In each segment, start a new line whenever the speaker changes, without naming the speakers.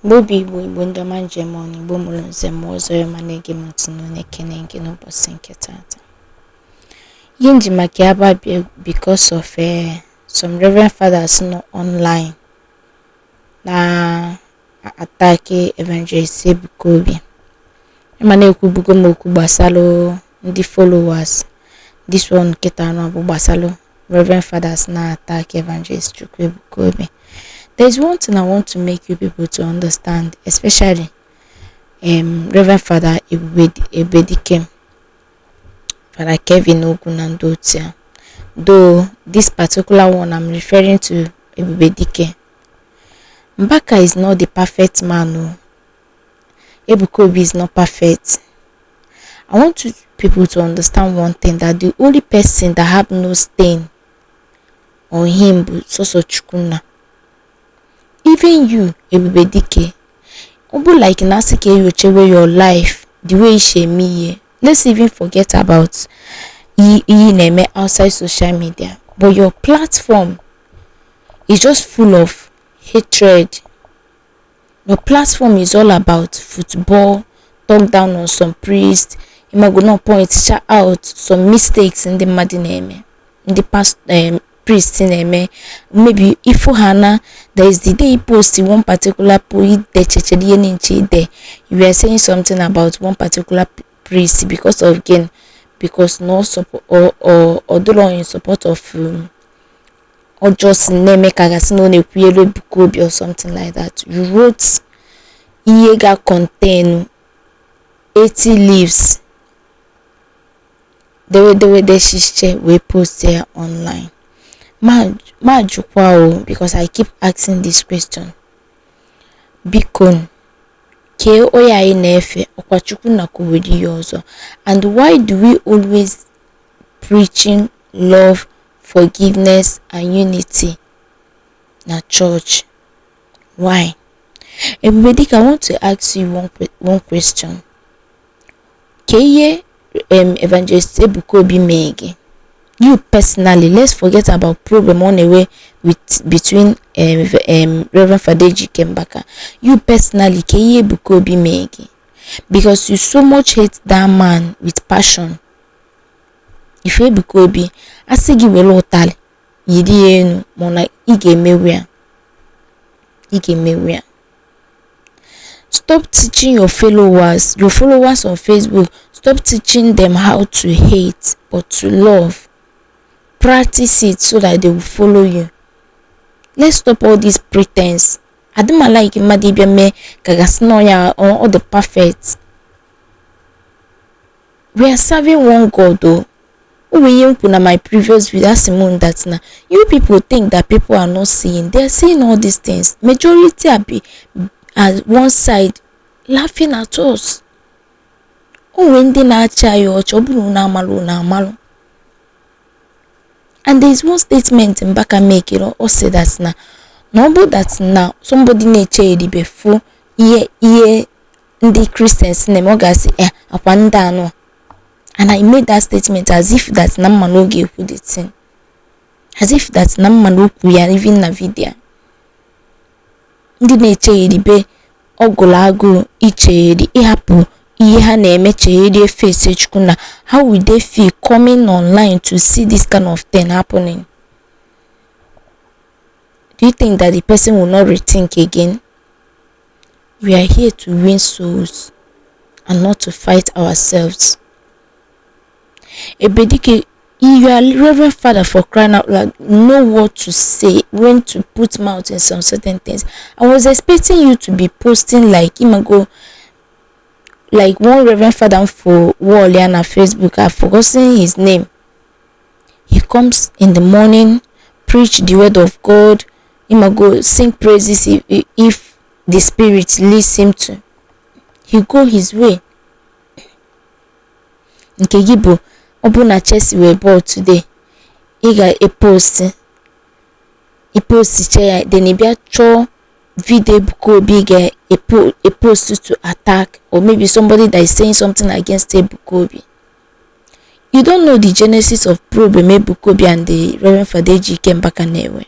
Igbo bụ Igbo, Igbo ndị ọma njem ọnụ, Igbo mụrụ nze ma ọzọ ya ma na-ege m ntị na na-ekene gị n'ụbọchị nke tata. Ihe nji maka ya ba bịa because of some reverend fathers nọ online na attack Evangelist Ebuka Obi. Ịma na-ekwubugo m okwu gbasara ndị followers. This one nkịta anọ bụ gbasara reverend fathers na attack Evangelist Chukwu Ebuka Obi. There is one thing I want to make you people to understand, especially Reverend Father Ebubedike, Father Kevin Ogu na ndị otu ya. Though this particular one, I'm referring to Ebubedike. Mbaka is not the perfect man. Oh. Ebuka Obi is not perfect. I want you people to understand one thing, that the only person that have no stain on him bụ sọsọ Chukwunna. Even you, Ebubedike, ọ bụ like na asị ka enyochewe your life, the way i si eme ihe. Let's even forget about ihe ị na-eme outside social media, but your platform is just full of hatred. Your platform is all about football, talk down on some priests, ịmago na point out some mistakes ndị mmadụ na-eme, ndị past priest na-eme. Maybe ifu ha na there is the day you post one particular post, idechechere ihe na-nche ide, you were saying something about one particular priest because of gain, because no support or dụrọ in support of or just na-eme ka gasị na ọ na-ekwunyere Ebuka Obi or something like that. You wrote ihe ga contain 80 leaves, dewe dewe deshiche wee post ya online. Ma jụkwa o, because I keep asking this question. Biko, kee onye anyị na-efe? Ọkwa Chukwu na kwuwere ihe ọzọ? And why do we always preaching love, forgiveness and unity na church? Why? Ebubedike, I want to ask you one question. Ka ihe Evangelist Ebuka Obi mee gị, you personally? Let's forget about problem ọ na-enwe with between Reverend Father Ejike Mbaka. You personally, ka ihe Ebuka Obi mee gị, because you so much hate that man with passion? Ife Ebuka Obi asị gị were ụtalị yiri ya enu, mana ị ga-emewu ya, ị ga-emewu ya. Stop teaching your followers on Facebook. Stop teaching them how to hate, but to love. Practice it so that they will follow you. Let's stop all this pretense. Adị m like mmadụ ịbịa mee ka gasị na ya ọ dị perfect. We are serving one God o. O nwere ihe m kwuru na my previous video. Asị m that na you people think that people are not seeing. They are seeing all these things. Majority are be at one side laughing at us. O nwere ndị na-achị anyị ọchị. Ọ bụrụ na amalụ na amalụ. And there is one statement Mbaka make. Ọ sị that na ọ bụ that na somebody na-eche eribe fụ ihe ndị Christians na-eme, ọ ga-asị eh akwa ndị anụ. And I made that statement as if that na mma n'oge ekwu the thing, as if that na mma na okwu ya even na video. Ndị na-eche eribe ọ gụrụ agụụ ichegheri, ịhapụ ihe ha na-eme, chegherie, face Chukwu na how will they feel coming online to see this kind of thing happening? Do you think that the person will not rethink again? We are here to win souls and not to fight ourselves. Ebedike, you are reverend father, for crying out loud. Know what to say, when to put mouth in some certain things. I was expecting you to be posting like imago, like one reverend father for wall ya na Facebook. I've forgotten his name. He comes in the morning, preach the word of God, imago, sing praises if the spirit leads him to. He go his way. Nke gị bụ ọ bụ na Chelsea wee ball today, ị ga-epost, iposticha ya, then ị bịa chọọ video Ebuka Obi ga-epost to attack, or maybe somebody that is saying something against Ebuka Obi. You don't know the genesis of problem Ebuka Obi and the Reverend Father Ejike Mbaka na-enwe.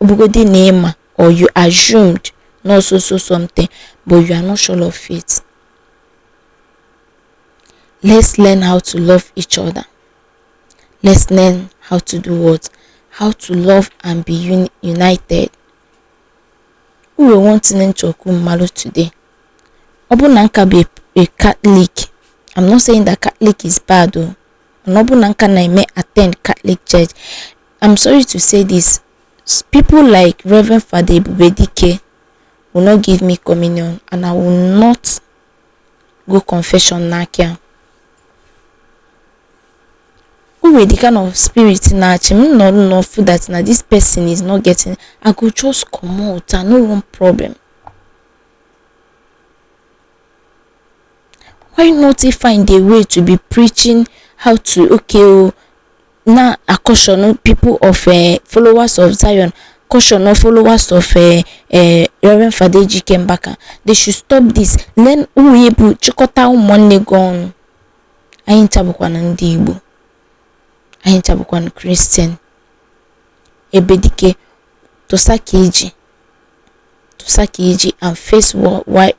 Obugodi na ịma or you assumed not so so something. but you are not sure of it. Let's learn how to love each other. Let's learn how to do what? How to love and be united. We want to nchọkwu mmalụ today. Ọ bụrụ na nka bụ a Catholic, I'm not saying that Catholic is bad o, mana ọ bụrụ na nka na-eme attend Catholic Church, I'm sorry to say this, people like Reverend Father Ebubedike will not give me communion and I will not go confession n'aka ya. O nwere the kind of spirit na-achị m nọrọ n'ofu that na this person is not getting, I go just comot. I no want problem. Why not he find a way to be preaching how to, okay o, na caution people of followers of Zion, caution followers of Reverend Father Ejike Mbaka, they should stop this. Learn ụmụ bụ chịkọta ụmụnne gị ọnụ. Anyị ncha bụkwanụ ndị Igbo, anyị ncha bụkwanụ Christian. Ebedike tụsa ka iji, tụsa ka iji and face what, why,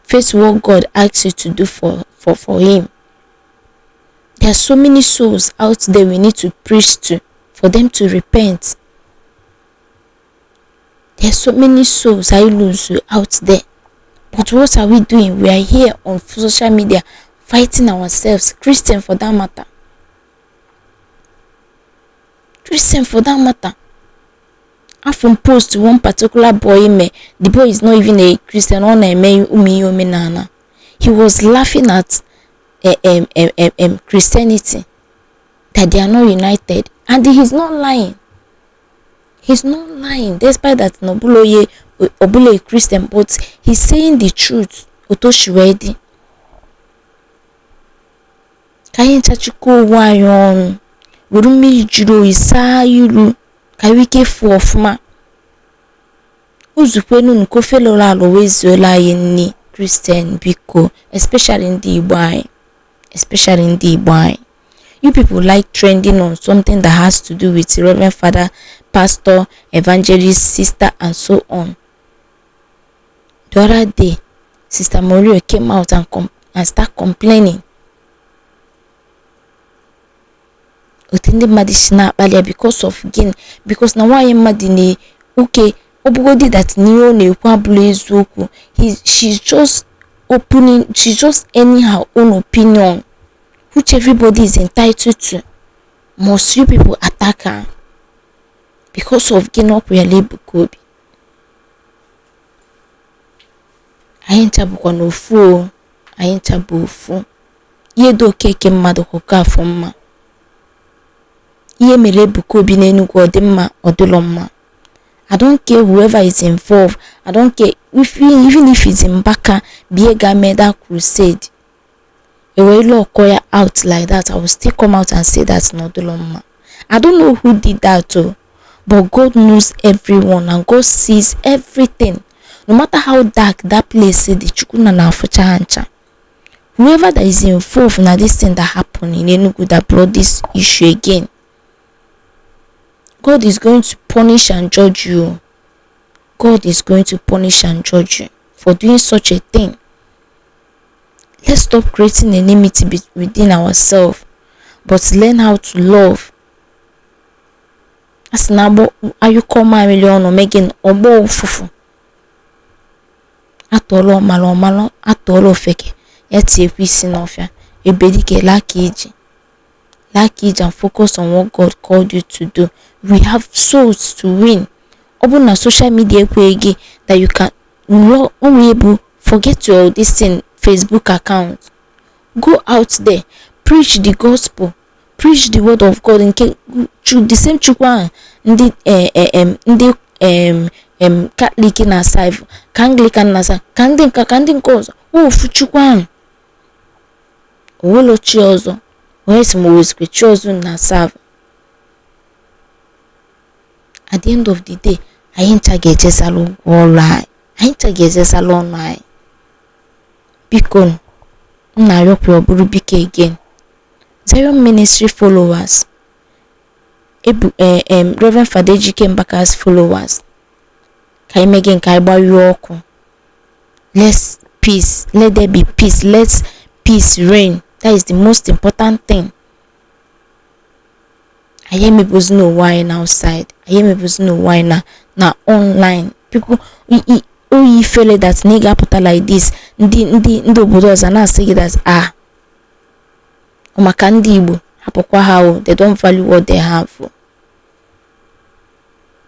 face what God asks you to do for him. There are so many souls out there we need to preach to for them to repent. There are so many souls I lose out there. But what are we doing? We are here on social media fighting ourselves, Christian for that matter. Christian for that matter. After post one particular boy me, the boy is not even a Christian, ọ na-eme ụmụ ihe omenala. He was laughing at Christianity, that they are not united, and he's not lying. He's not lying, despite that na ọbụla a Christian, but he's saying the truth. Otu o si wee dị. Ka anyị ncha chịkọọ onwe anyị ọnụ, were mmiri jụrụ oyi saa iru ka anyị ike fụ ọfụma. Uzukwenu nke ofe lụrụ alụ wee zuola anyị nni. Christian biko, especially ndị Igbo anyị, especially ndị Igbo anyị. You people like trending on something that has to do with Reverend Father, Pastor, Evangelist, Sister, and so on. The other day, Sister Morio came out and start complaining. Otu ndị mmadụ si na-akpali ya because of gịnị? Because na nwaanyị mmadụ na oke ọ bụgodi that na ihe ọ na-ekwu abụla eziokwu, she's just opening, she's just earning her own opinion, which everybody is entitled to. Must you people attack her because of gịnị? Ọ kwụnyere Ebuka Obi. Anyị ncha bụkwa n'ofu o, anyị ncha bụ ofu. Ihe dị okeke mmadụ ka afọ mma. Ihe mere Ebuka Obi n'Enugu ọ dị mma, ọ dịlọ mma. I don't care whoever is involved. I don't care if even if it's Mbaka bie ga mee that crusade. Ewee lock ya out like that, I will still come out and say that na ọ dịlọ mma. I don't know who did that o, but God knows everyone and God sees everything. No matter how dark that place dị, Chukwu na na-afụcha ha ncha. Whoever that is involved na this thing that happened in Enugu that brought this issue again, God is going to punish and judge you. God is going to punish and judge you for doing such a thing. Let's stop creating enmity within ourselves, but learn how to love. A sị na agbọ ayụkọ mamịrị ọnụ mee gịnị? Ọgbọ ụfụfụ. Atụọla ọmala ọmala, atụọla ofeke ya tinyekwa isi n'ọfịa. Ebedike laa ka iji, laa ka iji and focus on what God called you to do. We have souls to win. Ọ bụrụ na social media ekweghị gị that you can onwe bụ forget your this thing Facebook account. Go out there, preach the gospel, preach the word of God. Nke the same Chukwu ahụ ndị ndị Catholic na-asa, ka Anglican na-asa, ka ndị nka ka ndị nke ọzọ, ofu Chukwu ahụ. Onwelo chi ọzọ, onye si ma owezikwe chi ọzọ na-asa. At the end of the day, anyị ncha ga-ejezala ụgwọ ọrụ anyị, anyị ncha ga-ejezala ọnụ anyị. Biko, m na-arịọkwa ọ bụrụ biko again. Zion Ministry followers, ebu Reverend Father Ejike Mbaka's followers, ka anyị mee gị nke anyị gbanyụọ ọkụ. Let's peace, let there be peace, let peace reign. That is the most important thing. Anyị emebụzi n'ụwa anyị na outside, anyị emebụzi n'ụwa anyị na online. People oyi ifele that na ị ga-apụta like this, ndị obodo ọzọ na-asị gị that, ah, maka ndị Igbo, hapụkwa ha o, they don't value what they have o.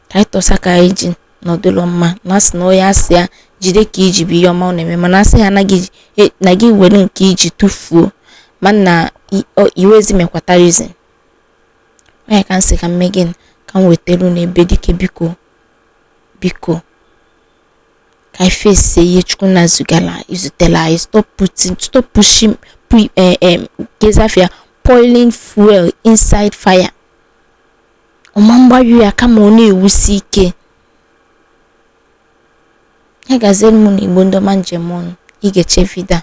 Ka anyị tọsa ka anyị ji nọdụlọ mma na asị na onye asị ya jide ka iji bụ ihe ọma ọ na-eme, mana asị ha anaghị na gị were nke iji tụfuo ma na iwezi mekwata reason. Onye ka m sị ka m mee gịnị, ka m wetara unu ebe dike. Biko, biko, ka anyị fesie ihe Chukwu na zugara izutela anyị. Stop putting, stop pushing, kezafia, pouring fuel inside fire. Ọma mgbayu ya, kama ọ na-ewusi ike ya. Gaziere m na Igbo ndị ọma njem ọnụ. Ị ga-eche video a,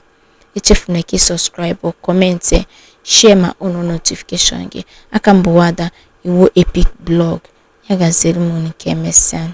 echefuna ka ị subscribe, comment, share ma unu notification gị. Aka m bụ Nwada Iwo Epic Blog. Ya gaziere m unu, ka emesịa.